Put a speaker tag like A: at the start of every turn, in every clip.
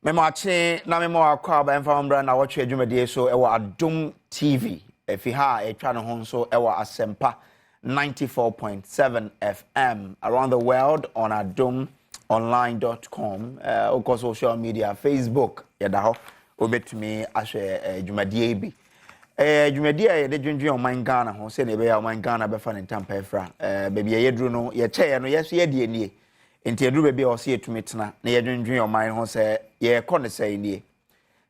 A: Mema akye na mema wakɔ aba mfa mbra na wɔtwe adwumadie so ɛwɔ Adom TV. Efi ha a ɛtwa ne ho nso ɛwɔ Asɛmpa 94.7 FM, around the world on adomonline.com. Wokɔ social media, Facebook, yɛda hɔ, wobɛtumi ahwɛ dwumadie yi bi. Dwumadie a yɛde dwendwen ɔman Ghana ho sɛnea ɛbɛyɛ a ɔman Ghana bɛfa ne ntampa afira. Baabi a yɛduru no, yɛkyɛeɛ no, yɛso yɛdeɛ nie. Nti yɛduru baabi a ɔsɛ yɛtumi tena na yɛdwendwen ɔman ho sɛ yɛrekɔ ne sɛn nie.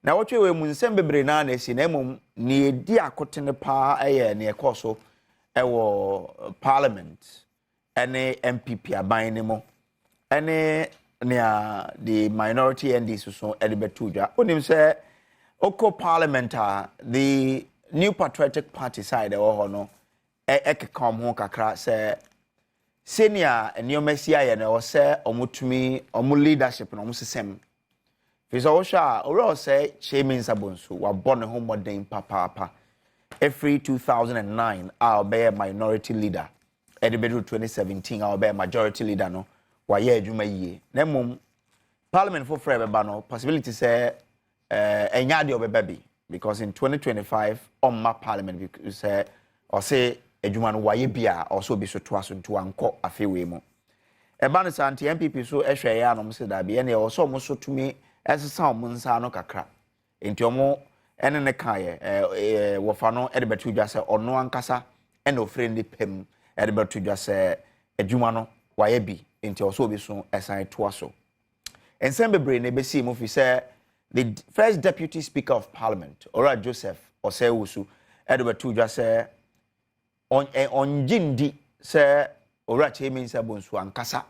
A: Na wɔtwe wɔ mu nsɛm bebree naa na asi, na mmom nea ɛdi akotene paa yɛ nea ɛkɔɔ so ɛwɔ Parliament ɛne NPP aban no mu, ɛne nea the minority NDC so ɛde bɛto dwa. Wonim sɛ okɔ Parliament a, the New Patriotic Party side ɛwɔ hɔ no ɛkeka wɔn ho kakra sɛ sɛnea nneɛma si ayɛ no, ɛwɔ sɛ wɔtumi wɔn leadership na wɔn sesɛm fi sɛ wɔhwɛ a, Owura Osei Kyei Mensah Bonsu wabɔ ne ho mmɔden papaapa ɛfiri 2009 a ɔbɛyɛ minority leader ɛde bɛduru 2017 a ɔbɛyɛ majority leader no, wayɛ adwuma yie. Na mmom Parliament foforɔ a ɛbɛba no, possibility sɛ ɛnyɛ adeɛ ɔbɛba bi, because in 2025 ɔmma Parliament, because sɛ ɔse adwuma no wayɛ bi a, ɔsɛ obi so toa so, nti wankɔ afei wei mu. Ɛba no saa nti NPP so ɛhwɛ yɛ anom sɛ daabi, ɛne ɛwɔ sɛ ɔmo so tumi ɛsesa ɔmo nsa ano kakra. Nti ɔmo ɛne ne kaeɛ ɛɛ ɛɛ wɔfa no ɛde bɛto dwa sɛ ɔno ankasa ɛna ofiri ne pɛm ɛde bɛto dwa sɛ adwuma no wayɛ bi, nti ɔsɛ obi so ɛsan toa so. Nsɛm bebree na ebesi mu fi sɛ the First Deputy Speaker of Parliament, Owura Joseph Osei Owusu, ɛde bɛto dwa sɛ ɔngye ndi sɛ Owura Kyei Mensah Bonsu ankasa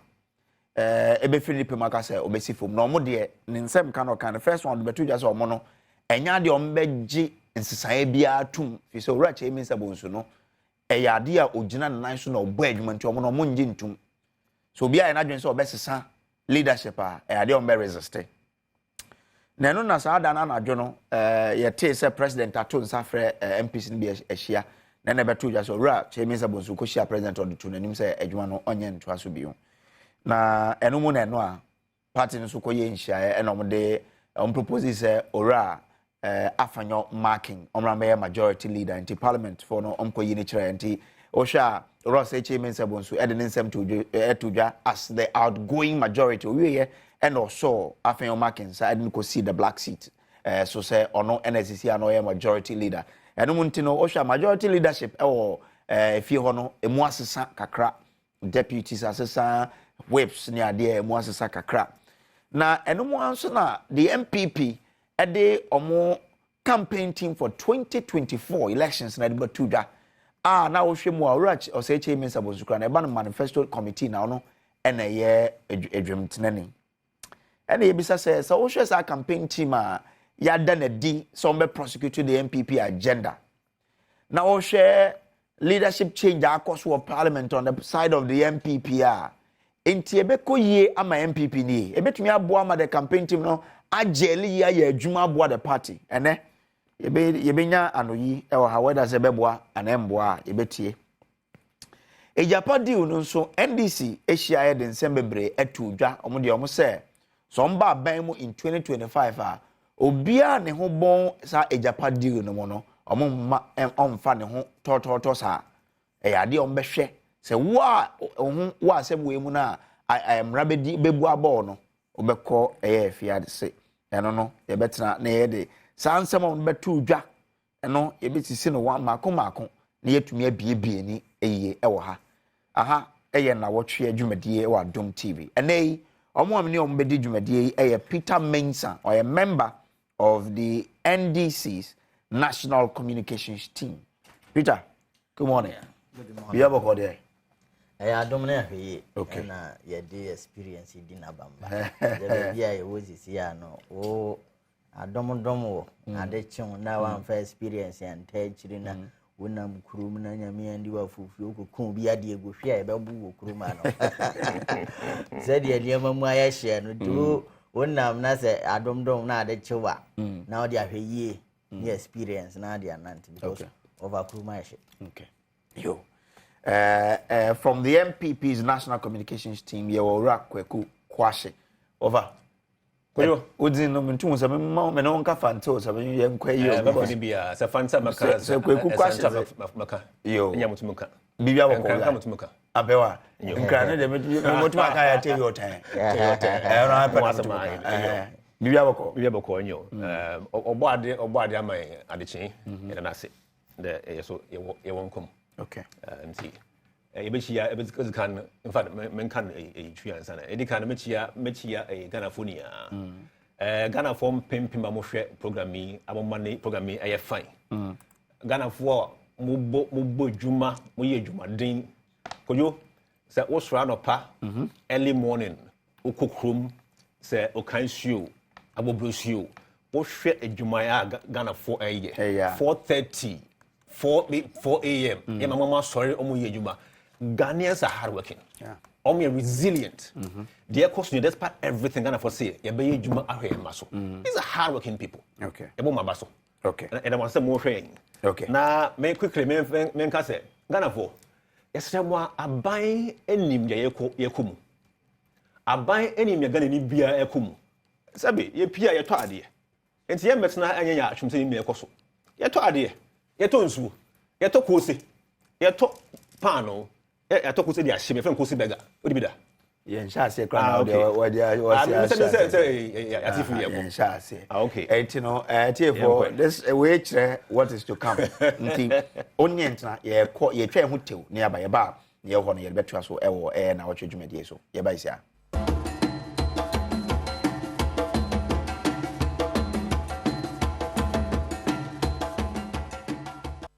A: ɛbɛfiri ne pɛm aka sɛ ɔbɛsi fam. Na ɔmo deɛ, ne nsɛm ka no, ɔka no first one ɔde bɛto dwa sɛ ɔmo no ɛnyɛ adeɛ ɔmo bɛgye nsesaeɛ biara tum, fi sɛ Owura Kyei Mensah Bonsu no ɛyɛ adeɛ a ogyina ne nan so na ɔbɔ adwuma, nti ɔmo no ɔmo ngye ntum so obi ayɛ n'adwene sɛ ɔbɛsesa leadership a, ɛyɛ adeɛ a ɔmo bɛ resist. Na ɛno na saa da no anadwo no yɛtee sɛ President ato nsa frɛ MPs no bi ahyia, na ɛna ɛbɛto dwa sɛ Owura Kyei Mensah Bonsu kɔhyia President, ɔde to n'anim sɛ adwuma no ɔnyɛ ntoa so bio. Na ɛno mu na ɛno a party no nso kɔyɛ nhyiaeɛ, ɛna ɔmo de ɔmo propose sɛ Owura Afenyo Markin ɔmo bɛyɛ majority leader. Nti Parliament foɔ no ɔmo kɔyi ne kyerɛ. Nti wohwɛ a, Owura Osei Kyei Mensah Bonsu ɛde ne nsɛm to dwa, ɛto dwa as the outgoing majority. Owieɛ ɛna ɔsɔɔ Afenyo Markin nsa ɛde no kɔsi the black seat so sɛ ɔno ɛna esisi a na ɔyɛ majority leader. Ɛno mu nti no, wohwɛ a, majority leadership ɛwɔ efie hɔ no emu asesa kakra, deputies asesa, whips ne adeɛ emu asesa kakra. Na ɛno mu nso na the NPP ɛde ɔmo campaign team for 2024 elections na ɛde bɛto dwa a, na wohwɛ mu a, Owura Osei Kyei Mensah Bonsu kora na ɛba no manifesto committee na ɔno ɛna ɛyɛ adwamtenani. Ɛna yɛbisa sɛ wohwɛ saa campaign team a yɛada n'adi sɛ ɔmbɛ prosecute the NPP agenda, na wohwɛ leadership change a akɔ so wɔ Parliament on the side of the NPP a, nti ɛbɛkɔ yie ama NPP nie? Ɛbɛtumi aboa ama the campaign team no agyɛle yie, ayɛ adwuma aboa the party? Ɛnɛ yɛbɛnya anoyi ɛwɔ ha, whether sɛ ɛbɛboa anaa mboa a yɛbɛtie. Agyapa deal no nso, NDC ahyia yɛ de nsɛm bebree ato dwa. Ɔmo deɛ, ɔmo sɛ ɔmo ba aban mu in 2025 a, obiara ne ho bɔn saa Agyapa deal no mu no, ɔmo mma ɔmfa ne ho tɔɔtɔɔtɔ. Saa ɛyɛ adeɛ a ɔmo bɛhwɛ sɛ wo a wo wo asɛm wɔ mu no a, mmara bɛdi bɛbu abɔɔ no, wobɛkɔ ɛyɛ afiase. Ɛno no yɛbɛtena na yɛde saa nsɛm a wɔn bɛto dwa ɛno yɛbɛsisi no wɔn mako mako na yɛtumi abiebie ni yie ɛwɔ ha. Aha ɛyɛ Nnawɔtwe dwumadie ɛwɔ Adom TV. Ɛnɛ yi, wɔn a ne wɔn bɛdi dwumadie yi ɛyɛ Peter Mensah, ɔyɛ member of the NDC's National Communications Team. Peter, good morning.
B: Good morning.
A: Bia bɔkɔ deɛ?
B: Ɛyɛ adom ne ahwɛ yie. Ɛna yɛde experience di n'abamba sɛ baabi a yɛwɔ sisi a no, wo adomdom wɔ ade kyew na wamfa experience anta akyiri na wonam kurom na Nyame andi wafofie wokɔku bi adeɛ gu hwe a yɛbɛbo wɔ kurom a no, sɛdeɛ nneɛma mu ayɛ hyeɛ no. Nti wonam na sɛ adomdom na ade kyew a, na wode ahwɛ yie ne experience na ade anante because ɔva kurom ayɛ hye.
A: Okay. Yo. From the NPP's National Communications Team, yɛwɔ Owura Kwaku Kwashe. Over. Kojo. Odin no mentum sɛ mema me ne wo nka fante o sɛ yɛ nkɔ yi o.
C: Because bia sɛ fante a maka
A: sɛ kwaku kwa hyɛ
C: maka. Yo. Nya mutum ka.
A: Bibia bɔkɔ.
C: Nkran mutum ka.
A: Abɛwa. Nkran ne de mutum aka ya te yotan.
C: Te yotan.
A: Eh no apɛ mutum ka. Eh. Bibia bɔkɔ.
C: Bibia bɔkɔ nyo. Eh ɔbɔ ade ɔbɔ ade ama adekye. Yɛda n'ase. Dɛ yɛ so yɛwɔ yɛwɔ nkɔm.
A: Okay.
C: Nti yɛbɛkyia ɛbɛdzi kan in fact menka no ɛyi twi ansa na ɛdi kan no mɛkyia mɛkyia ɛyɛ Ghanafoɔ nyinaa mm. ɛɛ Ghanafoɔ mpempem a mohwɛ program yi a moma ne program yi ɛyɛ fine mm. Ghanafoɔ a mobɔ mobɔ adwuma moyɛ adwumaden kodwo sɛ wosɔre anɔpa mm-hmm. early morning Wokɔ kurom sɛ ɔkan suo abɔbrɛ suo wohwɛ adwuma a Ghanafoɔ ɛyɛ 4:30 4 4 am mm. yɛ mama mo asɔre ɔmo yɛ adwuma Ghanaians are hardworking ɔmo yɛ resilient mm-hmm. deɛ ɛkɔ so despite everything Ghanafoɔ sɛ yɛbɛyɛ adwuma ahwɛ yɛn mma so mm. these are hardworking people yɛbɔ mo aba so ɛdam asɛ mo hwɛ yɛn na me quickly me nka sɛ Ghanafoɔ yɛsrɛ mo aban anim deɛ yɛkɔ yɛkɔ mu Aban nim nea Ghanani biara ɛkɔ mu. Sɛbe, yɛpie a yɛtɔ adeɛ. Nti yɛmmɛtena ha nyɛ nyaatwom sɛ yɛnim nea ɛkɔ so. Yɛtɔ adeɛ, yɛtɔ nsuo, yɛtɔ koose, yɛtɔ paanoo, yɛtɔ koose de ahyɛ mu, yɛfrɛ no koose burger. Wodi bi da?
A: Yɛnhyɛ aseɛ koraa na wɔde wɔde wɔsi ahyɛ aseɛ. Yɛnhyɛ aseɛ. Ɛnti no ɛtiefoɔ this wei kyerɛ what is to come. Nti onye ntena yɛkɔ yɛtwa yɛn ho tew ne yaba yɛba a yɛwɔ hɔ no yɛde bɛtoa so ɛwɔ ɛyɛ na wɔtwe dwumadie so yɛba yi sia.